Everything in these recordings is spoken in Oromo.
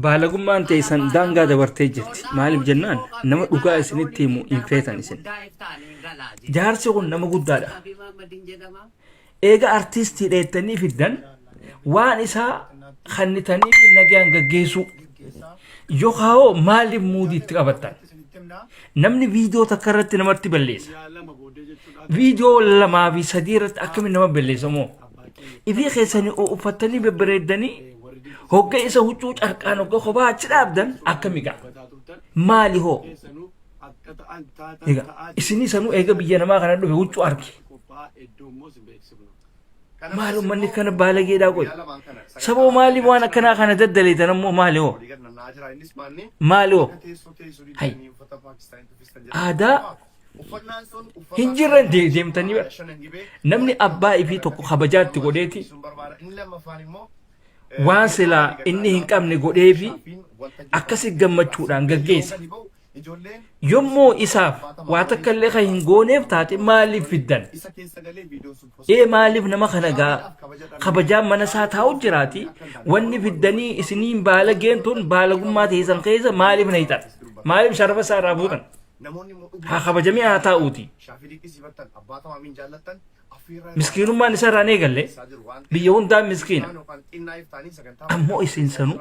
Baalagummaan teessan daangaa dabartee jirti. Maaliif jennaan nama dhugaa isinitti himu hin feetan isin. Jaarsi kun nama guddaadha. Eega artiistii dheettanii fiddan waan isaa kannitanii fi nagaan gaggeessuu. Yookaan hoo maaliif muudii itti qabattan? Namni viidiyoo takka irratti namatti balleessa. Viidiyoo lamaa fi sadii irratti akkamiin nama balleessa moo? Ifii keessanii uffattanii babbareeddanii hogga isa huccuu carqaan hogga kophaa achi dhaabdan akkami gaa? Maali hoo? Egaa isinii sanuu eega biyya namaa kana dhufe huccuu arge. Maali uummanni kana baalageedhaa qoy. Saboo maaliif waan akkanaa kana daddaleetan ammoo maali hoo? Maali hoo? Hay. Aadaa hin jirren deemtanii bara. Namni abbaa ifii tokko kabajaatti godheeti waan silaa inni hin qabne godheefi akkasi gammachuudhaan gaggeessa. Yommuu isaaf waa takka illee kan hin gooneef taate maaliif fiddan? Ee maaliif nama kana gaa kabajaan mana isaa taa'u jiraati wanni fiddanii isiniin baalageen tun baalagummaa teessan keessa maaliif na hixan? Maaliif sharafa isaa irraa fuutan? Haa kabajamee haa taa'uuti. Miskiinummaan isa irraa hin eegalle biyya hundaan miskiina. Ammoo isin sanuu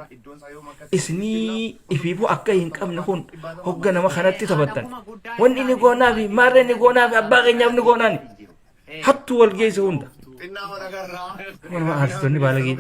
isinii ifiifuu akka hin qabne kun hogga nama kanatti taphattan. Wanni inni goonaafi maarree inni goonaafi abbaa keenyaaf ni goonaani. Hattuu wal geesse hunda. Walumaa artistoonni baalagee.